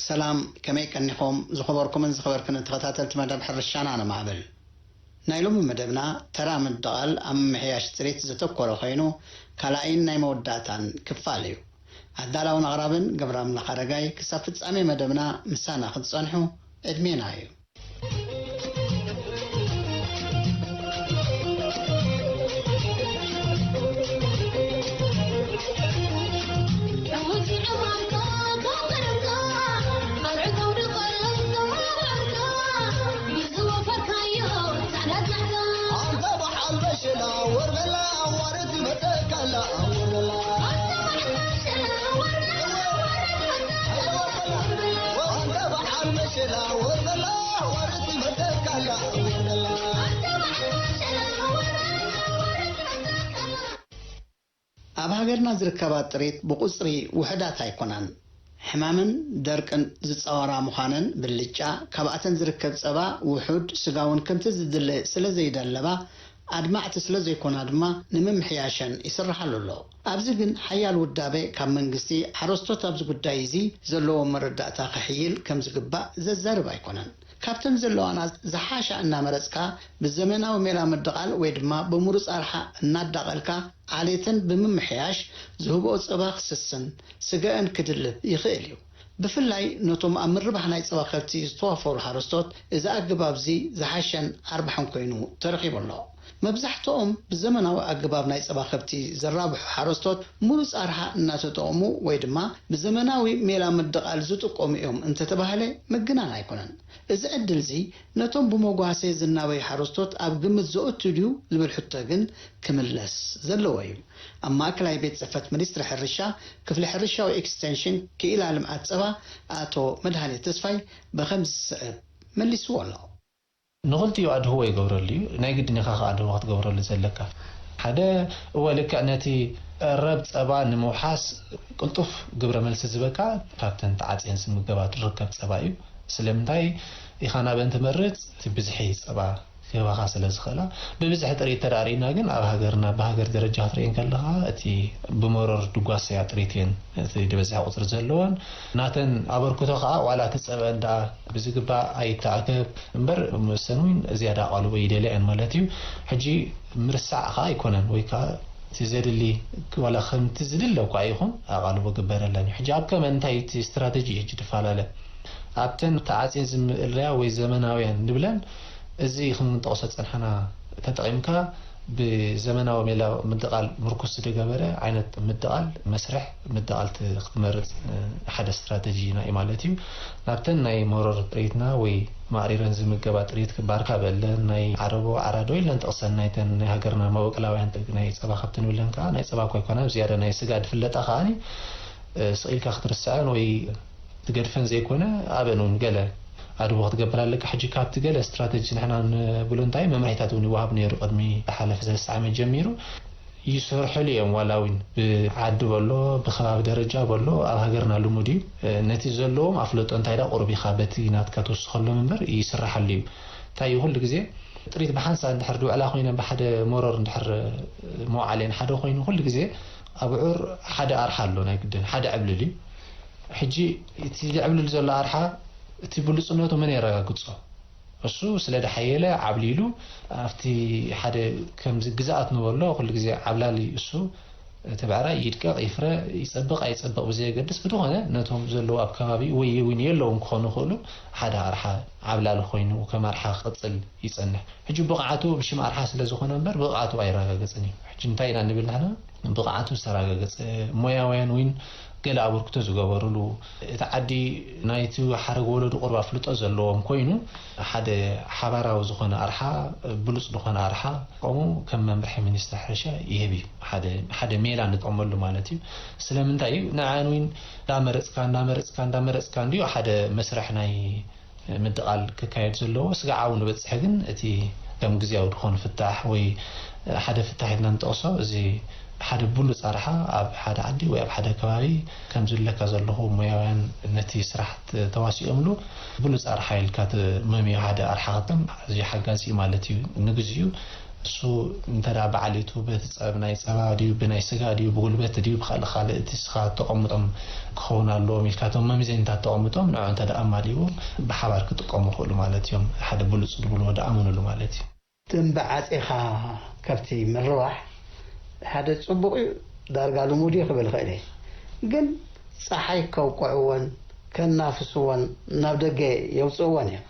ሰላም፣ ከመይ ቀኒኹም? ዝኸበርኩምን ዝኸበርክን ተኸታተልቲ መደብ ሕርሻና ነማዕብል። ናይ ሎሚ መደብና ተራ ምድቓል ኣብ ምምሕያሽ ጥሪት ዘተኮረ ኮይኑ፣ ካልኣይን ናይ መወዳእታን ክፋል እዩ። ኣዳላውን ኣቕራብን ገብረ ኣምላኽ ኣረጋይ። ክሳብ ፍጻሜ መደብና ምሳና ክትጸንሑ ዕድሜና እዩ። ኣብ ሃገርና ዝርከባ ጥሪት ብቑጽሪ ውሑዳት ኣይኮናን። ሕማምን ደርቅን ዝጻወራ ምዃነን፣ ብልጫ ካብኣተን ዝርከብ ጸባ ውሑድ፣ ስጋ እውን ከምቲ ዝድለ ስለ ዘይደለባ፣ ኣድማዕቲ ስለ ዘይኮና ድማ ንምምሕያሸን ይስርሓሉ ኣሎ። ኣብዚ ግን ሓያል ውዳበ ካብ መንግስቲ፣ ሓረስቶት ኣብዚ ጉዳይ እዚ ዘለዎም መረዳእታ ከሕይል ከም ዝግባእ ዘዛርብ ኣይኮነን። ካብተን ዘለዋና ዝሓሻ እናመረጽካ፣ ብዘመናዊ ሜላ ምድቓል ወይ ድማ ብምሩጽ ኣርሓ እናዳቐልካ፣ ዓሌተን ብምምሕያሽ ዝህብኦ ጸባ ክስስን ስገአን ክድልብ ይኽእል እዩ። ብፍላይ ነቶም ኣብ ምርባሕ ናይ ጸባ ከብቲ ዝተዋፈሩ ሓረስቶት እዚ ኣገባብ እዚ ዝሓሸን ኣርባሕን ኮይኑ ተረኺቡ ኣሎ። መብዛሕትኦም ብዘመናዊ ኣገባብ ናይ ጸባ ከብቲ ዘራብሑ ሓረስቶት ምሩጽ ኣርሓ እናተጠቐሙ ወይ ድማ ብዘመናዊ ሜላ ምድቓል ዝጥቀሙ እዮም እንተተባህለ ምግናን ኣይኮነን። እዚ ዕድል እዚ ነቶም ብመጓሰ ዝናበዩ ሓረስቶት ኣብ ግምት ዘእቱ ድዩ ዝብል ሕቶ ግን ክምለስ ዘለዎ እዩ። ኣብ ማእከላይ ቤት ጽሕፈት ሚኒስትሪ ሕርሻ፣ ክፍሊ ሕርሻዊ ኤክስቴንሽን ክኢላ ልምዓት ጸባ ኣቶ መድሃኔ ተስፋይ ብኸምዚ ዝስዕብ መሊስዎ ኣሎ። ንኽልቲኡ ኣድህቦ ይገብረሉ እዩ። ናይ ግድን ኢኻ ከኣ ኣድህቦ ክትገብረሉ ዘለካ። ሓደ፣ እወ፣ ልክዕ ነቲ ቀረብ ጸባ ንምውሓስ ቅልጡፍ ግብረ መልሲ ዝበካ ካብተን ተዓጽየን ዝምገባ ትርከብ ጸባ እዩ። ስለምንታይ ኢኻ ናበን ትመርጽ? እቲ ብዝሒ ጸባ ክህባኻ ስለ ዝኽእላ። ብብዝሒ ጥሪት እንተ ደኣ ርኢና ግን ኣብ ሃገርና ብሃገር ደረጃ ክትርኢ እንከለኻ እቲ ብመሮር ድጓሰያ ጥሪት እየን እቲ ዝበዝሐ ቁጽሪ ዘለወን። ናተን ኣበርክቶ ከኣ ዋላ እቲ ጸበአን ደኣ ብዝግባእ ኣይተኣከብ እምበር፣ መሰን እውን ዝያዳ ኣቓልቦ ይደልያ እየን ማለት እዩ። ሕጂ ምርሳዕ ከኣ ኣይኮነን፣ ወይ ከኣ እቲ ዘድሊ ዋላ ከምቲ ዝድለ እኳ ይኹን ኣቓልቦ ግበረለን እዩ። ሕጂ ኣብ ከመ እንታይ እቲ ስትራተጂ እዩ ሕጂ ትፈላለ? ኣብተን ተዓጽየን ዝምእለያ ወይ ዘመናውያን ንብለን፣ እዚ ክንጠቕሶ ዝጸንሓና ተጠቒምካ ብዘመናዊ ሜላ ምድቓል ምርኩስ ዝገበረ ዓይነት ምድቓል መስርሕ ምድቓል ት-፣ ክትመርጽ፣ እ፣ ሓደ ስትራተጂና እዩ ማለት እዩ። ናብተን ናይ መሮር ጥሪትና ወይ ማዕሪረን ዝምገባ ጥሪት ክባርካ በለን ናይ ዓረቦ ዓራዶ ኢለን ጥቕሰን ናይተን ናይ ሃገርና መበቆላውያን ጥ-፣ ናይ ጸባ ከብቲ ንብለን ከኣ ናይ ጸባ እኳ ኣይኮና ብዝያዳ ናይ ስጋ ድፍለጣ ከኣኒ፣ እ፣ ስቕ ኢልካ ክትርስዐን ወይ ትገድፈን ዘይኮነ፣ ኣበን እውን ገለ ኣድቦ ክትገብር ኣለካ። ሕጂ ካብቲ ገለ ስትራተጂ ንሕና ንብሎ እንታይ መምርሒታት እውን ይወሃብ ነይሩ ቅድሚ ዝሓለፈ ሰለስተ ዓመት ጀሚሩ። ይሰርሕሉ እዮም፣ ዋላ እውን ብዓዲ በሎ፣ ብከባቢ ደረጃ በሎ፣ ኣብ ሃገርና ልሙድ እዩ። ነቲ ዘለዎም ኣፍለጦ እንታይ ደኣ ቁሩብ ኢኻ በቲ ናትካ ትውስኸሎም እምበር ይስራሓሉ እዩ። እንታይ እዩ ኩሉ ግዜ ጥሪት ብሓንሳእ እንድሕር ድውዕላ ኮይነን ብሓደ መሮር እንድሕር መውዓሊአን ሓደ ኮይኑ ኩሉ ግዜ ኣብዑር ሓደ ኣርሓ ኣሎ ናይ ግድን፣ ሓደ ዕብልል እዩ። ሕጂ እቲ ዘዕብልል ዘሎ ኣርሓ እቲ ብሉጽነቱ መን የረጋግጾ? እሱ ስለ ደሓየለ ዓብሊሉ ኣብቲ ሓደ ከምዚ ግዝኣት ንበሎ ኩሉ ግዜ ዓብላሊ እሱ እቲ ብዕራይ ይድቀቕ ይፍረ ይጸብቕ ኣይጸብቕ ብዘየገድስ ብዝኾነ ነቶም ዘለዉ ኣብ ከባቢ ወይ እውን የለውን ክኾኑ ይኽእሉ ሓደ ኣርሓ ዓብላሊ ኮይኑ ከም ኣርሓ ክቕጽል ይጸንሕ። ሕጂ ብቕዓቱ ብሽም ኣርሓ ስለ ዝኾነ እምበር ብቕዓቱ ኣይረጋገጽን እዩ። ሕጂ እንታይ ኢና ንብል ንሕና? ብቕዓቱ ዝተረጋገጸ ሞያውያን እውን ገለ ኣበርክቶ ዝገበሩሉ፣ እቲ ዓዲ ናይቲ ሓረግ ወለዱ ቁርባ ፍልጦ ዘለዎም ኮይኑ፣ ሓደ ሓባራዊ ዝኾነ ኣርሓ፣ ብሉጽ ዝኾነ ኣርሓ ቆሙ ከም መምርሒ ሚኒስትሪ ሕርሻ ይህብ እዩ። ሓደ ሜላ ንጥቀመሉ ማለት እዩ። ስለምንታይ እዩ ንዓን እውን እንዳመረፅካ እንዳመረፅካ እንዳመረፅካ እንዲዩ ሓደ መስርሕ ናይ ምድቓል ክካየድ ዘለዎ። ስጋዕ ኣብኡ ንበፅሕ ግን እቲ ከም ግዜያዊ ዝኾነ ፍታሕ ወይ ሓደ ፍታሕ ኢልና ንጠቕሶ፣ እዚ ሓደ ብሉፅ ኣርሓ ኣብ ሓደ ዓዲ ወይ ኣብ ሓደ ከባቢ ከም ዝብለካ ዘለኹ ሞያውያን ነቲ ስራሕ ተዋሲኦምሉ ብሉፅ ኣርሓ ኢልካ ትመምዮ ሓደ ኣርሓ ከቶም እዚ ሓጋዚ ማለት እዩ። ንግዚኡ እሱ እንተ ደኣ በዓል እቱ በቲ ጸብ ናይ ጸባ ድዩ ብናይ ስጋ ድዩ ብጉልበት ድዩ ብኻልእ ካልእ እቲ ስኻ ተቐምጦም ክኸውን ኣለዎም ኢልካ እቶም መምዘኒታት ተቐምጦም ንዑ እንተ ደኣ ኣማሊኡ ብሓባር ክጥቀሙ ይኽእሉ ማለት እዮም። ሓደ ብሉጽ ድብልዎ ደኣ ኣምኑሉ ማለት እዩ። ድምቢ ዓጺኻ ከብቲ ምርባሕ ሓደ ጽቡቕ እዩ፣ ዳርጋ ልሙድ እዩ ክብል ይኽእል እየ። ግን ጸሓይ ከውቅዕወን ከናፍስወን ናብ ደገ የውጽእወን እዮም።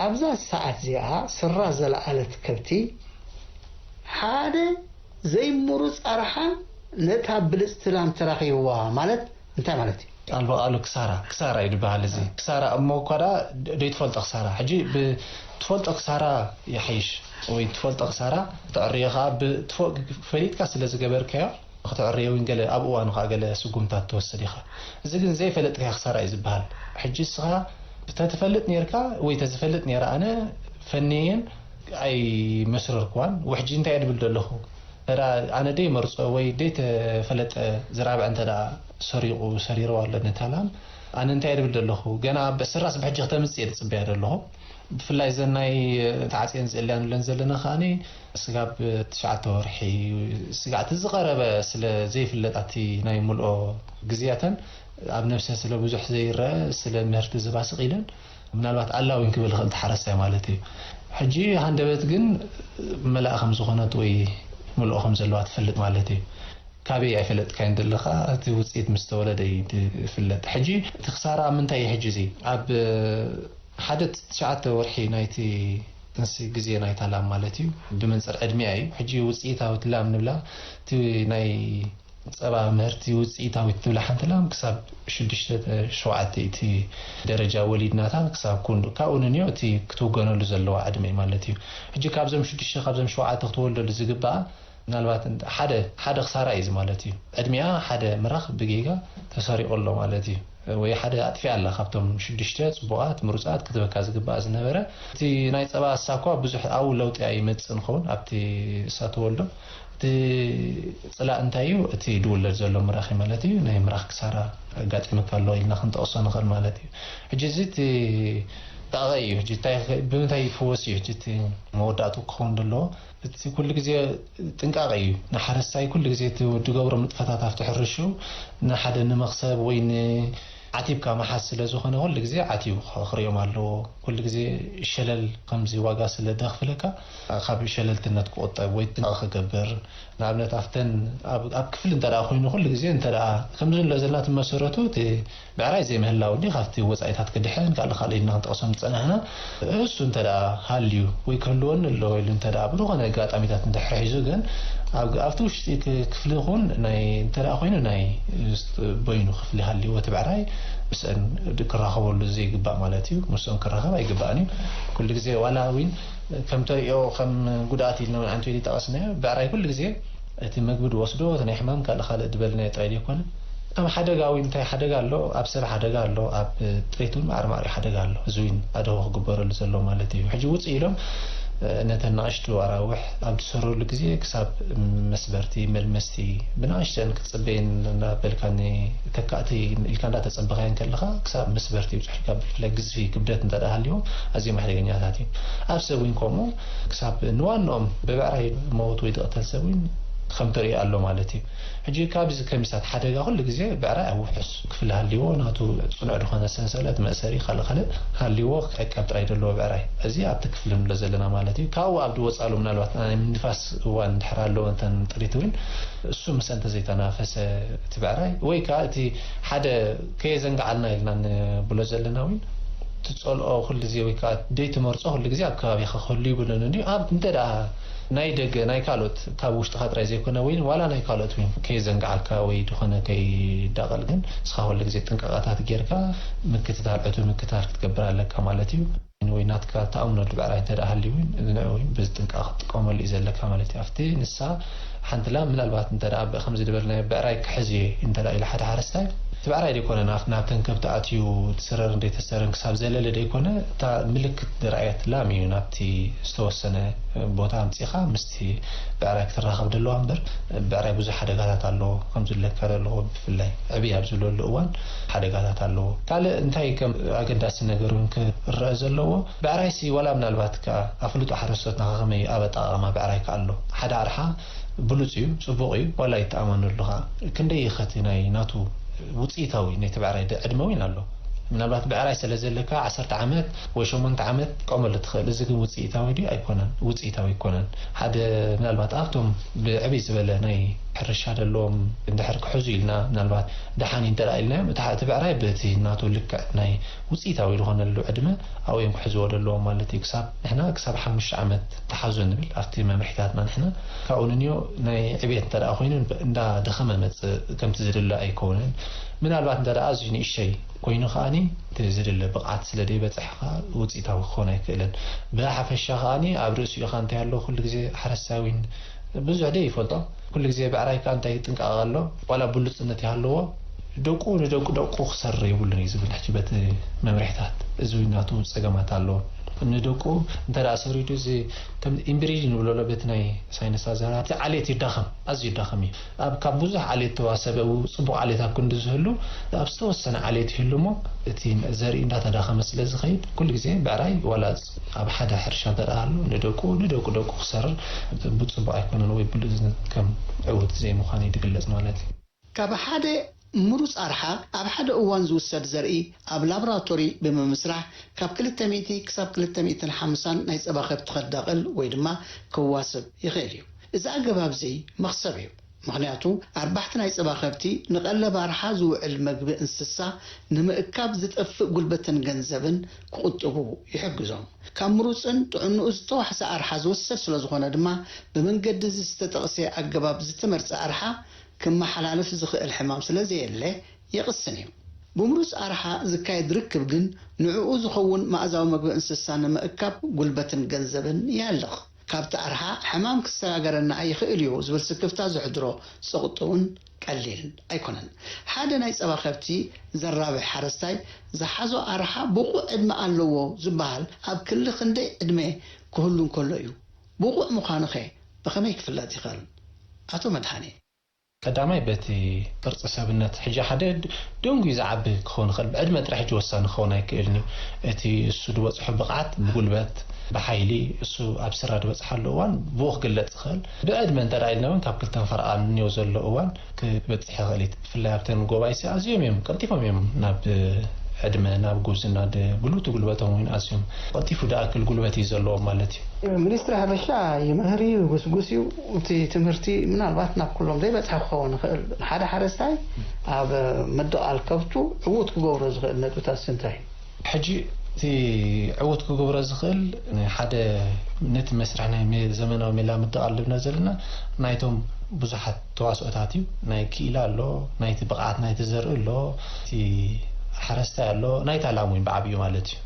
ኣብዛ ሰዓት እዚኣ ስራ ዘለዓለት ከብቲ ሓደ ዘይምሩጽ ኣርሓ ነታ ብልጽቲ ላም ተራኺብዋ ማለት እንታይ ማለት እዩ? ቃል ብቃሉ ክሳራ ክሳራ እዩ ዝበሃል እዚ ክሳራ እሞ እኳ ደኣ ደይትፈልጦ ክሳራ ሕጂ ብትፈልጦ ክሳራ ይሓይሽ ወይ ትፈልጦ ክሳራ ተዕርዮ ከዓ ፈሊጥካ ስለ ዝገበርካዮ ክትዕርዮ እውን ገለ ኣብ እዋኑ ከዓ ገለ ስጉምታት ትወስድ ኢኻ። እዚ ግን ዘይፈለጥካዮ ክሳራ እዩ ዝበሃል። ሕጂ እስኻ ተትፈልጥ ነርካ ወይ ተዝፈልጥ ነረ ኣነ ፈንየን ኣይመስረርክዋን። ውሕጂ እንታይ እየ ድብል ዘለኹ? ተዳ ኣነ ደይ መርጾ ወይ ደይ ተፈለጠ ዝራብዐ እንተ ደኣ ሰሪቑ ሰሪርዋ ኣሎ ነታ ላም ኣነ እንታይ እየ ድብል ዘለኹ? ገና ብዕስራስ ብሕጂ ክተምጽእ እየ ዝጽበያ ዘለኹ። ብፍላይ እዘን ናይ ተዓጽየን ዝእልያንለን ዘለና ከኣኒ ስጋብ ትሽዓተ ወርሒ ስጋዕ እቲ ዝቐረበ ስለ ዘይፍለጥ ኣብቲ ናይ ምልኦ ግዜያተን ኣብ ነብሰ ስለ ብዙሕ ዘይረአ ስለ ምህርቲ ዝባስቕ ኢለን ምናልባት ኣላዊን ክብል ይኽእል ተሓረስታይ ማለት እዩ። ሕጂ ሃንደበት ግን መላእ ከም ዝኾነት ወይ ምልኦ ከም ዘለዋ ትፈልጥ ማለት እዩ። ካበይ ኣይፈለጥካዮን ዘለኻ እቲ ውፅኢት ምስ ተወለደ እዩ ዝፍለጥ። ሕጂ እቲ ክሳራ ኣብ ምንታይ እዩ ሕጂ እዚ ኣብ ሓደ ትሽዓተ ወርሒ ናይቲ ጥንሲ ግዜ ናይታ ላም ማለት እዩ ብመንፅር ዕድሚያ እዩ። ሕጂ ውፅኢታዊት ላም ንብላ እቲ ናይ ፀባ ምህርቲ ውፅኢታዊት ትብላ ሓንቲ ላም ክሳብ ሽዱሽተ ሸውዓተ እቲ ደረጃ ወሊድናታ ክሳብ ኩን ካብኡ ንንዮ እቲ ክትውገነሉ ዘለዋ ዕድመ ማለት እዩ። ሕጂ ካብዞም ሽዱሽተ ካብዞም ሸውዓተ ክትወልደሉ ዝግባኣ ምናልባት ሓደ ሓደ ክሳራ እዩ ማለት እዩ። ዕድሚኣ ሓደ ምራኽ ብጌጋ ተሰሪቑ ኣሎ ማለት እዩ። ወይ ሓደ ኣጥፊኣ ኣላ ካብቶም ሽዱሽተ ፅቡቓት ምሩፃት ክትበካ ዝግባኣ ዝነበረ እቲ ናይ ፀባ እሳ እኳ ብዙሕ ኣብኡ ለውጢ ኣይመፅእ ንኸውን ኣብቲ እሳ ትወልዶ እቲ ፅላእ እንታይ እዩ እቲ ድውለድ ዘሎ ምራኽ ማለት እዩ ናይ ምራኽ ክሳራ ኣጋጢምካ ኣሎ ኢልና ክንጠቕሶ ንኽእል ማለት እዩ። ሕጂ እዚ እቲ ጣቐ እዩ። ሕጂ እንታይ ብምንታይ ይፍወስ እዩ? ሕጂ እቲ መወዳእቱ ክኸውን ዘለዎ እቲ ኩሉ ግዜ ጥንቃቐ እዩ። ንሓረስታይ ኩሉ ግዜ እቲ ድገብሮም ንጥፈታት ኣብቲ ሕርሹ ንሓደ ንመኽሰብ ወይ ዓቲብካ ምሓዝ ስለ ዝኾነ ኩሉ ግዜ ዓትዩ ክርእዮም ኣለዎ። ኩሉ ግዜ ሸለል ከምዚ ዋጋ ስለ ደኽፍለካ ካብ ሸለልትነት ክቁጠብ ወይ ጥንቃቐ ክገብር ንኣብነት ኣብተን ኣብ ክፍሊ እንተ ኮይኑ ኩሉ ግዜ እንተ ከምዚ ንብሎ ዘለና እቲ መሰረቱ እቲ ብዕራይ ዘይምህላው እንዲ ካብቲ ወፃኢታት ክድሕን ካልእ ካልእ ኢልና ክንጠቕሶም ዝፀናሕና እሱ እንተ ሃልዩ ወይ ክህልወኒ ኣለዎ ኢሉ እንተ ብዝኾነ ኣጋጣሚታት እንድሕር ሒዙ ግን ኣብቲ ውሽጢ ክፍሊ ይኹን ናይ እንተ ኮይኑ ናይ በይኑ ክፍሊ ሃልዎ እቲ ብዕራይ ምስአን ክራኸበሉ ዘይግባእ ማለት እዩ። ምስኦም ክራኸብ ኣይግባእን እዩ። ኩሉ ግዜ ዋላ እውን ከም ተሪኦ ከም ጉድኣት ኢልና እውን ኣንተ ጠቐስናዮ ብዕራይ ኩሉ ግዜ እቲ ምግቢ ድወስዶ እቲ ናይ ሕማም ካልእ ካልእ ዝበልናዮ ጥራይ ዘይኮነ ከም ሓደጋ እውን እንታይ ሓደጋ ኣሎ ኣብ ሰብ ሓደጋ ኣሎ ኣብ ጥሪት እውን ማዕረ ማዕሪኡ ሓደጋ ኣሎ እዚ እውን ኣድህቦ ክግበረሉ ዘሎ ማለት እዩ። ሕጂ ውፅእ ኢሎም ነተን ንኣሽቱ ኣራውሕ ኣብ ዝሰርሉ ግዜ ክሳብ መስበርቲ መልመስቲ ብንኣሽተን ክትፅበየን እናበልካ ተካእቲ ኢልካ እንዳተፀበኻየን ከለኻ ክሳብ መስበርቲ ይብፅሑልካ ብፍላይ ግዝፊ ክብደት እንተ ሃልዮም ኣዝዮም ሓደገኛታት እዮም። ኣብ ሰብ እውን ከምኡ ክሳብ ንዋንኦም ብብዕራይ መውት ወይ ዝቐተል ሰብ እውን ከም ተሪኦ ኣሎ ማለት እዩ። ሕጂ ካብዚ ከሚሳት ሓደጋ ኩሉ ግዜ ብዕራይ ኣብ ውሑስ ክፍሊ ሃልዎ ናቱ ፅኑዕ ዝኾነ ሰንሰለት መእሰሪ ካልእ ካልእ ሃልዎ ዕቀብ ጥራይ ዘለዎ ብዕራይ እዚ ኣብቲ ክፍሊ ንብሎ ዘለና ማለት እዩ። ካብኡ ኣብ ዝወፃሉ ምናልባት ናይ ምንፋስ እዋን እንድሕር ኣለዎ እንተን ጥሪት እውን እሱ ምስ እንተዘይተናፈሰ እቲ ብዕራይ ወይ ከዓ እቲ ሓደ ከየዘንግዓልና ኢልና ንብሎ ዘለና እውን ትፀልኦ ኩሉ ግዜ ወይ ከዓ ደይትመርፆ ኩሉ ግዜ ኣብ ከባቢኻ ክህሉ ይብሉን እንዲ ኣብ እንተ ደኣ ናይ ደገ ናይ ካልኦት ካብ ውሽጥኻ ጥራይ ዘይኮነ ወይ ዋላ ናይ ካልኦት እውን ከየዘንግዓካ ወይ ዝኾነ ከይዳቐል ግን ንስኻ ኩሉ ግዜ ጥንቃቐታት ጌርካ ምክትታል ዕቱብ ምክትታል ክትገብር ኣለካ ማለት እዩ። ወይ ናትካ ተኣምነሉ ብዕራይ እንተ ደኣ ሃልዩ እውን ንዕኡ እውን ብጥንቃቐ ክትጥቀመሉ እዩ ዘለካ ማለት እዩ። ኣብቲ ንሳ ሓንቲ ላም ምናልባት እንተ ደኣ ብ- ከምዚ ዝበልናዮ ብዕራይ ክሕዝ እየ እንተ ደኣ ኢሉ ሓደ ሓረስታይ እቲ ብዕራይ ደይኮነ ናብ ናብ ተንከብቲ ኣትዩ ትስረርን ደይተሰረን ክሳብ ዘለለ ደይኮነ እታ ምልክት ዝረኣየት ላም እዩ ናብቲ ዝተወሰነ ቦታ ኣምጺኻ ምስቲ ብዕራይ ክትራኸብ ደለዋ እምበር ብዕራይ ብዙሕ ሓደጋታት ኣለዎ ከምዚ ኢለካ ዘለኹ ብፍላይ ዕብይ ኣብ ዝብለሉ እዋን ሓደጋታት ኣለዎ። ካልእ እንታይ ከም ኣገዳሲ ነገር እውን ክረአ ዘለዎ ብዕራይሲ ዋላ ምናልባት ከኣ ኣፍልጦ ሓረስቶትና ከመይ ኣብ ኣጠቓቕማ ብዕራይ ከኣ ኣሎ ሓደ ኣርሓ ብሉጽ እዩ፣ ጽቡቕ እዩ፣ ዋላ ይተኣማመነሉ ከኣ። ክንደይ ኢኸ እቲ ናይ ናቱ ውጽኢታዊ ናይቲ ብዕራይ ድ- ዕድመ እውን ኣሎ። ምናልባት ብዕራይ ስለ ዘለካ ዓሰርተ ዓመት ወይ ሸሞንተ ዓመት ክትጥቀመሉ ትኽእል። እዚ ግን ውጽኢታዊ ድዩ? ኣይኮነን። ውጽኢታዊ ኣይኮነን። ሓደ ምናልባት ኣብቶም ብዕብይ ዝበለ ናይ ሕርሻ ዘለዎም እንድሕር ክሕዙ ኢልና ምናልባት ደሓን እዩ እንተ ደኣ ኢልናዮም እቲ እቲ ብዕራይ በቲ ናቱ ልክዕ ናይ ውጽኢታዊ ዝኾነሉ ዕድመ ኣብኡ እዮም ክሕዝዎ ዘለዎም ማለት እዩ። ክሳብ ንሕና ክሳብ ሓሙሽተ ዓመት ተሓዞ ንብል ኣብቲ መምርሒታትና ንሕና ካብኡ ንንዮ ናይ ዕብየት እንተ ደኣ ኮይኑ እንዳደኸመ መጽእ ከምቲ ዝድለ ኣይከውንን። ምናልባት እንተ ደኣ ኣዝዩ ንእሸይ ኮይኑ ከኣኒ እቲ ዝድለ ብቕዓት ስለ ደይበጽሕ ከኣ ውጽኢታዊ ክኸውን ኣይክእልን። ብሓፈሻ ከኣኒ ኣብ ርእሲኡ ኢኻ እንታይ ኣሎ ኩሉ ግዜ ሓረስታይ እውን ብዙሕ ደይ ይፈልጦ ኩሉ ግዜ ብዕራይ ከኣ እንታይ ጥንቃቐ ኣሎ ዋላ ብሉጽነት ይሃለዎ ደቁ ንደቁ ደቁ ክሰርር የብሉን እዩ ዝብል ሕጂ በቲ መምርሒታት እዚ እውን ናቱ ጸገማት ኣለዎ። ንደቁ እንተ ደኣ ሰሪዱ እዚ ከም ኢንብሪድ ንብሎ ኣሎ በቲ ናይ ሳይንስ ኣዘራርባ እቲ ዓሌት ይዳኸም ኣዝዩ ይዳኸም እዩ። ኣብ ካብ ብዙሕ ዓሌት ተዋሰበ ጽቡቕ ዓሌት ኣብ ክንዲ ዝህሉ ኣብ ዝተወሰነ ዓሌት ይህሉ እሞ እቲ ዘርኢ እንዳተዳኸመ ስለ ዝኸይድ ኩሉ ግዜ ብዕራይ ዋላ ኣብ ሓደ ሕርሻ እንተ ደኣ ኣሎ ንደቁ ንደቁ ደቁ ክሰርር ብጽቡቕ ኣይኮነን ወይ ብሉጽ ከም ዕውት ዘይምዃኑ እዩ ዝግለጽ ማለት እዩ። ካብ ሓደ ምሩጽ ኣርሓ ኣብ ሓደ እዋን ዝውሰድ ዘርኢ ኣብ ላቦራቶሪ ብምምስራሕ ካብ ክልተ ሚእቲ ክሳብ ክልተ ሚእትን ሓምሳን ናይ ጸባ ከብቲ ከዳቕል ወይ ድማ ከዋስብ ይኽእል እዩ። እዚ ኣገባብ እዚ መኽሰብ እዩ። ምኽንያቱ ኣርባሕቲ ናይ ጸባ ከብቲ ንቐለብ ኣርሓ ዝውዕል መግቢ እንስሳ ንምእካብ ዝጠፍእ ጉልበትን ገንዘብን ክቑጥቡ ይሕግዞም። ካብ ምሩጽን ጥዕንኡ ዝተዋሕሰ ኣርሓ ዝወሰድ ስለ ዝኾነ ድማ ብመንገዲ እዚ ዝተጠቕሰ ኣገባብ ዝተመርጸ ኣርሓ ክመሓላለፍ ዝኽእል ሕማም ስለ ዘየለ የቕስን እዩ። ብምሩጽ ኣርሓ ዝካየድ ርክብ ግን ንዕኡ ዝኸውን መኣዛዊ መግቢ እንስሳ ንምእካብ ጉልበትን ገንዘብን የህልኽ። ካብቲ ኣርሓ ሕማም ክሰጋገረና ይኽእል እዩ ዝብል ስክፍታ ዘሕድሮ ጸቕጢ እውን ቀሊል ኣይኮነን። ሓደ ናይ ጸባ ከብቲ ዘራብሕ ሓረስታይ ዝሓዞ ኣርሓ ብቑዕ ዕድመ ኣለዎ ዝበሃል ኣብ ክሊ ክንደይ ዕድመ ክህሉ እንከሎ እዩ? ብቑዕ ምዃኑኸ ብኸመይ ክፍለጥ ይኽእል? ኣቶ መድሃኔ። ቀዳማይ በቲ ቅርጺ ሰብነት፣ ሕጂ ሓደ ደንጉዩ ዝዓቢ ክኸውን ይኽእል፣ ብዕድመ ጥራሕ ሕጂ ወሳኒ ክኸውን ኣይክእልን እዩ። እቲ እሱ ዝበጽሖ ብቕዓት ብጉልበት፣ ብሓይሊ፣ እሱ ኣብ ስራ ዝበጽሓሉ እዋን ብኡ ክግለጽ ይኽእል። ብዕድመ እንተ ደኣ ኢልና እውን ካብ ክልተን ፈረቓን እንዮ ዘሎ እዋን ክበጽሕ ይኽእል እዩ። ብፍላይ ኣብተን ጎባይሲ ኣዝዮም እዮም ቀልጢፎም እዮም ናብ ዕድመ ናብ ጉብዝና ድብሉ እቲ ጉልበቶም እውን ኣዝዮም ቀልጢፉ ድኣክል ጉልበት እዩ ዘለዎም ማለት እዩ። ሚኒስትሪ ሕርሻ ይምህር እዩ፣ ይጉስጉስ እዩ። እቲ ትምህርቲ ምናልባት ናብ ኩሎም ዘይበፅሐ ክኸውን ይኽእል። ሓደ ሓረስታይ ኣብ ምድቓል ከብቱ ዕዉት ክገብሮ ዝኽእል ነጥብታት እንታይ እዩ? ሕጂ እቲ ዕዉት ክገብሮ ዝኽእል ሓደ ነቲ መስርሕ ናይ ዘመናዊ ሜላ ምድቓል ዝብና ዘለና ናይቶም ብዙሓት ተዋስኦታት እዩ። ናይ ክኢላ ኣሎ፣ ናይቲ ብቕዓት ናይቲ ዘርኢ ኣሎ፣ እቲ ሓረስታይ ኣሎ፣ ናይታ ላም እውን ብዓብዩ ማለት እዩ።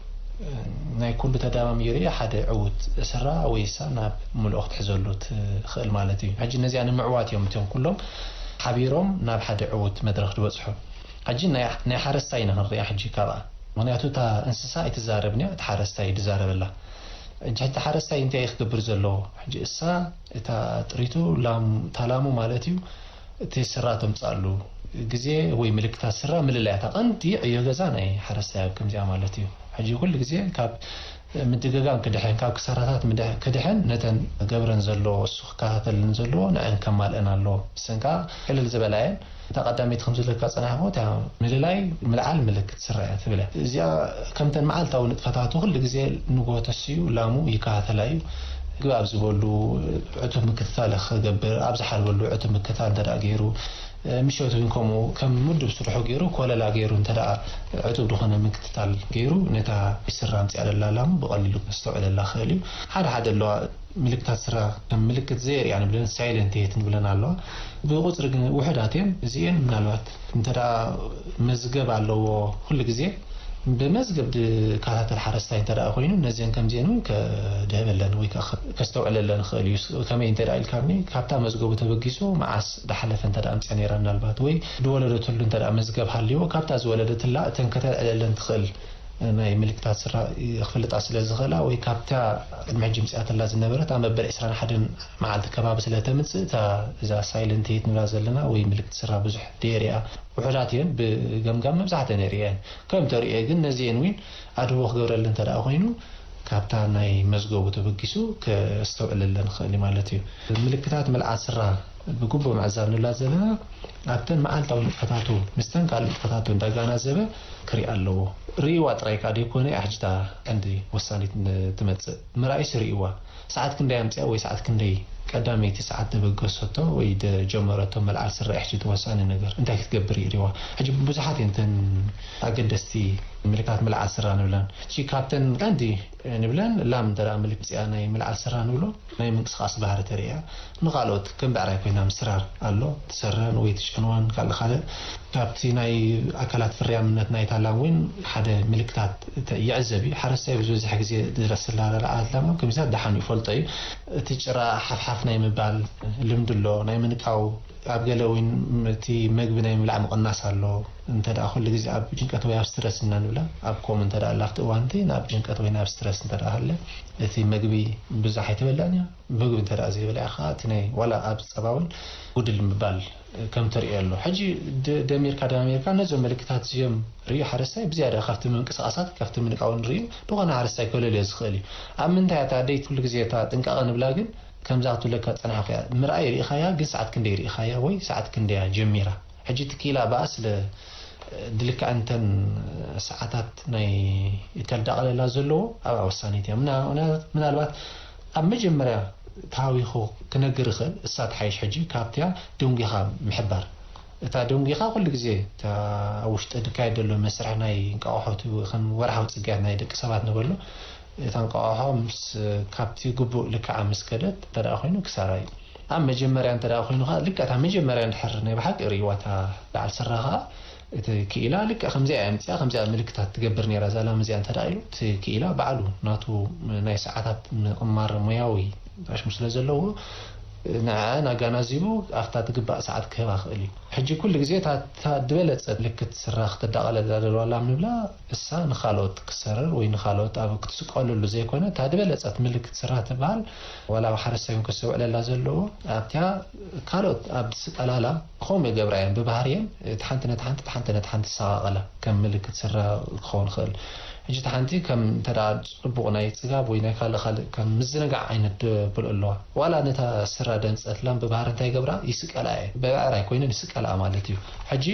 ናይ ኩሉ ተደማሚሩ እዩ ሓደ ዕዉት ስራ ወይ እሳ ናብ ምልኦ ክትሕዘሉ ትኽእል ማለት እዩ። ሕጂ ነዚኣ ንምዕዋት እዮም እቲኦም ኩሎም ሓቢሮም ናብ ሓደ ዕዉት መድረኽ ዝበፅሑ። ሕጂ ናይ ሓረስታይ ኢና ክንሪኣ ሕጂ ካብኣ። ምኽንያቱ እታ እንስሳ ኣይትዛረብን እያ፣ እቲ ሓረስታይ እዩ ዝዛረበላ። ሕጂ እቲ ሓረስታይ እንታይ እዩ ክገብር ዘለዎ? ሕጂ እሳ እታ ጥሪቱ ላም እታ ላሙ ማለት እዩ እቲ ስራ ተምጻሉ ግዜ ወይ ምልክታት ስራ ምልላይ እታ ቀንዲ ዕዮ ገዛ ናይ ሓረስታይ ኣብ ከምዚኣ ማለት እዩ። ሕጂ ኩሉ ግዜ ካብ ምድግጋም ክድሕን ካብ ክሳራታት ምድሕ- ክድሕን ነተን ገብረን ዘለዎ እሱ ክከታተልን ዘለዎ ንዐን ከማልአን ኣለዎ። እሰን ከዓ ቅልል ዝበላ እየን። እታ ቀዳመይቲ ከም ዝብለካ ዝጸናሕኩ እታ ምልላይ ምልዓል ምልክት ስረ እያ ትብል እያ። እዚኣ ከምተን መዓልታዊ ንጥፈታቱ ኩሉ ግዜ ንግሆ ተሲኡ ላሙ ይከታተላ እዩ። ግብ ኣብ ዝበሉ ዕቱብ ምክትታል ክገብር ኣብ ዝሓልበሉ ዕቱብ ምክትታል እንተ ደኣ ገይሩ ምሸት እውን ከምኡ ከም ምዱብ ስርሑ ገይሩ ኮለላ ገይሩ እንተ ደኣ ዕቱብ ዝኾነ ምክትታል ገይሩ ነታ ስረ ኣምጺኣ ዘላ ላሙ ብቐሊሉ ከስተውዕለላ ክኽእል እዩ። ሓደ ሓደ ኣለዋ ምልክታት ስራ ከም ምልክት ዘየርእያ ንብለን ሳይለንት ዴት ንብለን ኣለዋ። ብቁፅሪ ግን ውሑዳት እየን። እዚኤን ምናልባት እንተ ደኣ መዝገብ ኣለዎ ኩሉ ግዜ ብመዝገብ ዝከታተል ሓረስታይ እንተ ደኣ ኮይኑ ነዚአን ከምዚአን እውን ከድህበለን ወይ ከ-፣ ከስተውዕለለን ይኽእል እዩ። ከመይ እንተ ደኣ ኢልካኒ ካብታ መዝገቡ ተበጊሱ መዓስ ዝሓለፈ እንተ ደኣ ኣምፅኣ ነይራ ምናልባት ወይ ዝወለደትሉ እንተ ደኣ መዝገብ ሃልይዎ ካብታ ዝወለደትላ እተን ከተልዕለለን ትኽእል ናይ ምልክታት ስራ ክፍልጣ ስለ ዝኽእላ ወይ ካብታ ቅድሚ ሕጂ ምፅኣትላ ዝነበረት ኣብ መበል ዕስራን ሓደን መዓልቲ ከባቢ ስለ ተምፅእ እታ እዛ ሳይለንት ዴት ንብላ ዘለና ወይ ምልክት ስራ ብዙሕ ደየሪኣ ውሑዳት እየን። ብገምጋም መብዛሕተን የርእየን ከም ተርእየ ግን ነዚአን እውን ኣድህቦ ክገብረለን እንተ ደኣ ኮይኑ ካብታ ናይ መዝገቡ ተበጊሱ ከስተውዕለለን ይኽእል እዩ ማለት እዩ። ምልክታት ምልዓል ስራ ብግቡእ ምዕዛብ ንብላ ዘለና ኣብተን መዓልታዊ ንጥፈታቱ ምስተን ካልእ ንጥፈታቱ እንዳጋናዘበ ክርኢ ኣለዎ። ርእይዋ ጥራይ ከዓ ደይኮነ እያ ሕጂ እታ ቀንዲ ወሳኒት ን-፣ ትመጽእ። ምርኣይስ ርእይዋ። ሰዓት ክንደይ ኣምጽኣ ወይ ሰዓት ክንደይ ቀዳመይቲ ሰዓት ደበገሰቶ ወይ ደጀመረቶ መልዓል ስረ እያ ሕጂ እቲ ወሳኒ ነገር። እንታይ ክትገብር እዩ ርእይዋ። ሕጂ ብዙሓት እየን እተን ኣገደስቲ ምልክታት ምልዓል ስራ ንብለን። ሕጂ ካብተን ቀንዲ ንብለን ላም እንተ ደኣ ምልክት እያ ናይ ምልዓል ስራ ንብሎ ናይ ምንቅስቃስ ባህሪ ተርእያ። ንኻልኦት ከም ብዕራይ ኮይና ምስራር ኣሎ። ትሰረን ወይ ትጨንዋን ካልእ ካልእ። ካብቲ ናይ ኣካላት ፍርያምነት ናይታ ላም እውን ሓደ ምልክታት ተ-፣ ይዕዘብ እዩ። ሓረስታይ ብዝበዝሐ ግዜ ዝረስላ ላም ኣብ ከምዚታት ደሓኑ ይፈልጦ እዩ። እቲ ጭራ ሓፍሓፍ ናይ ምባል ልምዲ ኣሎ። ናይ ምንቃው ኣብ ገለ እውን እቲ መግቢ ናይ ምብላዕ ምቕናስ ኣሎ። እንተ ደኣ ኩሉ ግዜ ኣብ ጭንቀት ወይ ኣብ ስትረስ እና ንብላ፣ ኣብ ኮም እንተ ደኣ ኣላ ኣብቲ እዋን እቲ ናብ ጭንቀት ወይ ናብ ስትረስ እንተ ደኣ ሃለ፣ እቲ መግቢ ብዙሕ ኣይትበልዕን እያ። ምግቢ እንተ ደኣ ዘይበልዓ ከኣ እቲ ናይ ዋላ ኣብ ጸባ እውን ጉድል ምባል ከም ተርእዮ ኣሎ። ሕጂ ደ-፣ ደሚርካ ደማሚርካ ነዞም ምልክታት እዚኦም ርእዩ ሓረስታይ ብዝያዳ ካብቲ ምንቅስቃሳት ካብቲ ምንቃውን ርእዩ ዝኾነ ሓረስታይ ከለልዮ ዝኽእል እዩ። ኣብ ምንታይ እታ ኣደይ ኩሉ ግዜ እታ ጥንቃቐ ንብላ ግን ከምዛ ክትብለካ ዝጸናሕኩ እያ። ምርኣይ ርኢኻያ፣ ግን ሰዓት ክንደይ ርኢኻያ ወይ ሰዓት ክንደይ እያ ጀሚራ? ሕጂ እቲ ክኢላ ብኣ ስለ ድልክዐንተን ሰዓታት ናይ ተልዳቐለላ ዘለዎ ኣብኣ ወሳኒት እያ። ምና-፣ ምና-፣ ምናልባት ኣብ መጀመርያ ተሃዊኹ ክነግር ይኽእል፣ እሳ ትሓይሽ ሕጂ ካብቲያ ደንጒኻ ምሕባር። እታ ደንጒኻ ኩሉ ግዜ እታ ኣብ ውሽጢ ዝካየድ ዘሎ መስርሕ ናይ እንቋቑሖ እቲ ከም ወርሓዊ ጽግያት ናይ ደቂ ሰባት ንበሎ፣ እታ እንቋቑሖ ምስ፣ ካብቲ ግቡእ ልክዓ ምስ ከደት እንተ ደኣ ኮይኑ ክሳራ እዩ። ኣብ መጀመርያ እንተ ደኣ ኮይኑ ኸኣ ልክዕ እታ መጀመርያ እንድሕር ናይ ብሓቂ ርእይዋ እታ በዓል ስራ ኸኣ እቲ ክኢላ ልክዕ ከምዚኣ እያ ኣምጺኣ፣ ከምዚኣ ምልክታት ትገብር ነይራ እዛ ላም እዚኣ እንተ ደኣ ኢሉ እቲ ክኢላ ባዕሉ ናቱ ናይ ሰዓታት ምቕማር ሞያዊ ኣሽሙ ስለ ዘለዎ ንዕኣን ኣጋናዚቡ ኣብታ ትግባእ ሰዓት ክህባ ክእል እዩ። ሕጂ ኩሉ ግዜ እታ፣ እታ ዝበለጸት ምልክት ስራ ክትዳቐለላ ዘለዋ ላም ንብላ እሳ ንኻልኦት ክሰርር ወይ ንኻልኦት ኣብ ክትስቀለሉ ዘይኮነ፣ እታ ዝበለጸት ምልክት ስራ ትበሃል ዋላ ኣብ ሓረስታይ እውን ከስተውዕለላ ዘለዎ፣ ኣብቲያ ካልኦት ኣብ ዝስቀላላ ከምኡ ይገብራ እየን ብባህርየን፣ እቲ ሓንቲ ነቲ ሓንቲ፣ እቲ ሓንቲ ነቲ ሓንቲ ይሰቃቀላ ከም ምልክት ስራ ክኸውን ይኽእል። ሕጂ እቲ ሓንቲ ከም እንተ ደኣ ጽቡቕ ናይ ጽጋብ ወይ ናይ ካልእ ካልእ ከም ምዝንጋዕ ዓይነት ደብል ኣለዋ። ዋላ ነታ ስራ ደንጸት ላም ብባህሪ እንታይ ይገብራ? ይስቀላ እየ። ብብዕራይ ኮይነን ይስቀላ ማለት እዩ። ሕጂ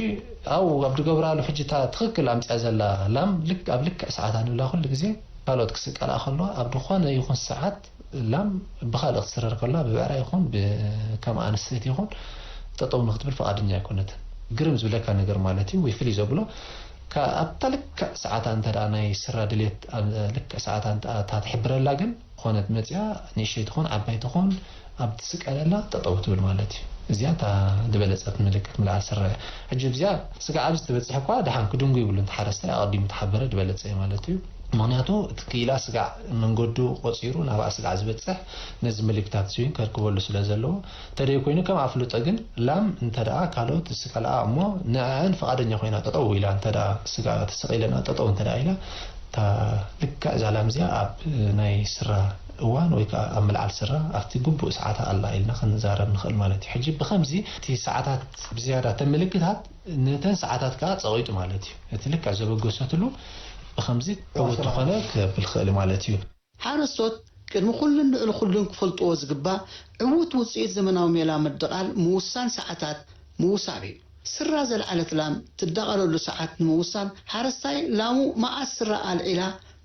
ኣብኡ ኣብ ዝገብራሉ ሕጂ እታ ትኽክል ኣምጽያ ዘላ ላም ልክ-፣ ኣብ ልክዕ ሰዓታ ንብላ ኩሉ ግዜ ካልኦት ክስቀላ ከለዋ ኣብ ዝኾነ ይኹን ሰዓት ላም ብኻልእ ክትስረር ከላ ብብዕራይ ይኹን ብ-፣ ከም ኣንስተይቲ ይኹን ጠጠው ንክትብል ፍቓደኛ ኣይኮነትን። ግርም ዝብለካ ነገር ማለት እዩ ወይ ፍልይ ዘብሎ ካ-፣ ኣብታ ልክዕ ሰዓታ እንተ ደኣ ናይ ስራ ድሌት ኣብ ልክዕ ሰዓታ እንተ ኣታ ትሕብረላ ግን ዝኾነት መጽያ ንእሽተይ ትኹን ዓባይ ትኹን ኣብ ትስቀለላ ጠጠው ትብል ማለት እዩ። እዚኣ እታ ዝበለጸት ምልክት ምልዓል ስራ እያ። ሕጂ እዚኣ ስጋዕ ኣብዚ ትበጽሕ እኳ ደሓን ክድንጉ ይብሉ እንተ ሓረስታይ ኣቐዲሙ ተሓበረ ዝበለጸ እዩ ማለት እዩ። ምኽንያቱ እቲ ክኢላ ስጋዕ መንገዱ ቆጺሩ ናብኣ ስጋዕ ዝበጽሕ ነዚ ምልክታት እዚ እውን ከርክበሉ ስለ ዘለዎ ተደይ ኮይኑ ከም ኣፍልጦ ግን ላም እንተ ደኣ ካልኦት ዝስቀልኣ እሞ ንዕአን ፍቓደኛ ኮይና ጠጠው ኢላ እንተ ደኣ ስጋዕ ተሰቒለና ጠጠው እንተ ደኣ ኢላ እታ ልክዕ እዛ ላም እዚኣ ኣብ ናይ ስራ እዋን ወይ ከዓ ኣብ ምልዓል ስራ ኣብቲ ግቡእ ሰዓታ ኣላ ኢልና ክንዛረብ ንኽእል ማለት እዩ። ሕጂ ብኸምዚ እቲ ሰዓታት ብዝያዳ እተን ምልክታት ነተን ሰዓታት ከዓ ጸቒጡ ማለት እዩ። እቲ ልክዕ ዘበገሰትሉ ብኸምዚ ዕዉት ዝኾነ ክብል ክእል ማለት እዩ። ሓረስቶት ቅድሚ ኩሉን ልዕሊ ኩሉን ክፈልጥዎ ዝግባእ ዕዉት ውፅኢት ዘመናዊ ሜላ ምድቓል ምውሳን ሰዓታት ምውሳብ እዩ። ስራ ዘልዓለት ላም ትዳቐለሉ ሰዓት ንምውሳን ሓረስታይ ላሙ መዓስ ስራ ኣልዒላ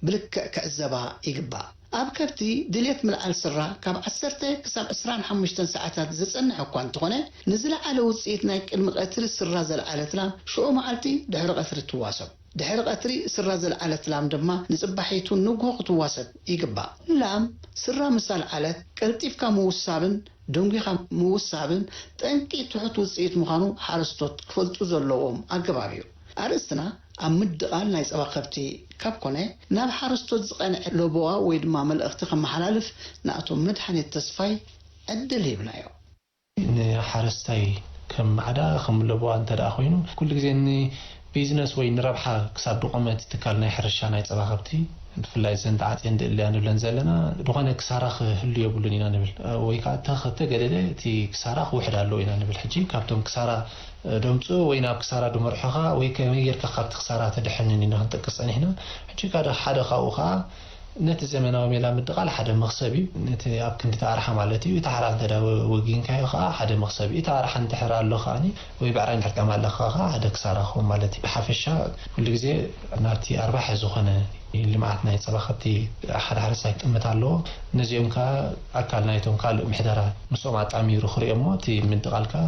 ብልክዕ ክዕዘባ ይግባእ። ኣብ ከብቲ ድሌት ምልዓል ስራ ካብ ዓሰርተ ክሳብ ዕስራን ሓሙሽተን ሰዓታት ዝጸንሕ እኳ እንተኾነ ንዝለዓለ ውፅኢት ናይ ቅድሚ ቀትሪ ስራ ዘልዓለት ላም ሽዑ መዓልቲ ድሕሪ ቀትሪ ትዋሰብ። ድሕሪ ቀትሪ ስራ ዘልዓለት ላም ድማ ንጽባሒቱ ንግሆ ክትዋሰድ ይግባእ። ላም ስራ ምስ ኣልዓለት ቀልጢፍካ ምውሳብን ደንጒኻ ምውሳብን ጠንቂ ትሑት ውጽኢት ምዃኑ ሓረስቶት ክፈልጡ ዘለዎም ኣገባብ እዩ። ኣርእስትና ኣብ ምድቓል ናይ ጸባ ከብቲ ካብ ኮነ፣ ናብ ሓረስቶት ዝቐንዐ ለበዋ ወይ ድማ መልእኽቲ ከመሓላልፍ ንኣቶ መድሓኔት ተስፋይ ዕድል ሂብናዮ። ንሓረስታይ ከም ማዕዳ፣ ከም ለበዋ እንተ ደኣ ኮይኑ፣ ኩሉ ግዜ ንቢዝነስ ወይ ንረብሓ ክሳብ ድቖመ እቲ ትካል ናይ ሕርሻ ናይ ጸባ ከብቲ፣ ብፍላይ እዘን ተዓጽየን ድእለያ ንብለን ዘለና፣ ዝኾነ ክሳራ ክህሉ የብሉን ኢና ንብል። ወይ ከኣ እንተ-፣ እንተገደደ እቲ ክሳራ ክውሕድ ኣለዎ ኢና ንብል። ሕጂ ካብቶም ክሳራ ደምጽኡ ወይ ናብ ክሳራ ድመርሑኻ ወይ ከመይ ጌርካ ካብቲ ክሳራ ተድሕንን ኢና ክንጠቅስ ጸኒሕና። ሕጂ ካደ-፣ ሓደ ካብኡ ከኣ ነቲ ዘመናዊ ሜላ ምድቓል ሓደ መኽሰብ እዩ። ነቲ ኣብ ክንዲ እቲ ኣርሓ ማለት እዩ። እቲ ሓራ እንተ ደኣ ወ-፣ ወጊንካዮ ከኣ ሓደ መኽሰብ እዩ። እቲ ኣርሓ እንድሕር ኣሎ ከኣኒ ወይ ብዕራይ እንድሕር ጠማለኻ ከኣ ሓደ ክሳራ ክኸውን ማለት እዩ። ብሓፈሻ ኩሉ ግዜ ናብቲ ኣርባሒ ዝኾነ ልምዓት ናይ ጸባ ከብቲ ሓደ ሓረስታይ ክጥምት ኣለዎ። ነዚኦም ከኣ ኣካል ናይቶም ካልእ ምሕደራ ምስኦም ኣጣሚሩ ክርእዮ እሞ እቲ ምድቓል ከኣ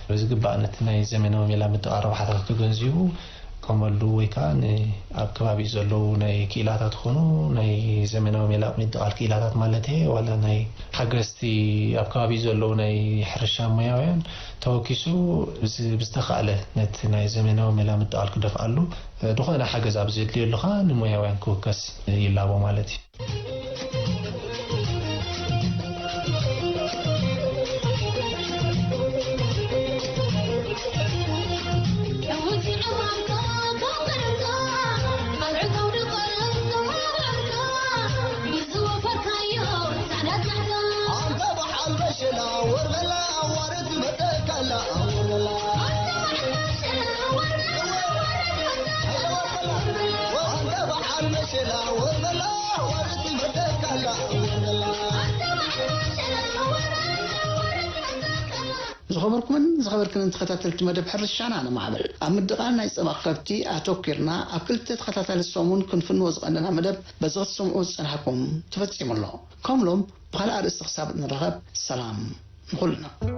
ብዝግባእ ነቲ ናይ ዘመናዊ ሜላ ምድቓል ረብሓታት ተገንዚቡ ክጥቀመሉ ወይ ከኣ ን-፣ ኣብ ከባቢኡ ዘለዉ ናይ ክኢላታት ኮኑ ናይ ዘመናዊ ሜላ ምድቓል ክኢላታት ማለት እየ፣ ዋላ ናይ ሓገዝቲ ኣብ ከባቢኡ ዘለዉ ናይ ሕርሻ ሞያውያን ተወኪሱ ብዝ-፣ ብዝተኻእለ ነቲ ናይ ዘመናዊ ሜላ ምድቓል ክደፍኣሉ፣ እ፣ ዝኾነ ሓገዝ ኣብ ዘድልየሉ ከኣ ንሞያውያን ክውከስ ይላቦ ማለት እዩ። ዝኸበርኩምን ዝኸበርክንን ተኸታተልቲ መደብ ሕርሻና ንማዕበል፣ ኣብ ምድቓል ናይ ጸባ ከብቲ ኣተኲርና ኣብ ክልተ ተኸታታሊ ሰሙን ክንፍንዎ ዝቐነና መደብ በዚ ክትሰምዑ ዝጸናሕኩም ተፈጺሙ ኣሎ። ከም ሎም ብኻልእ ኣርእስቲ ክሳብ እንራኸብ ሰላም ንኹልና።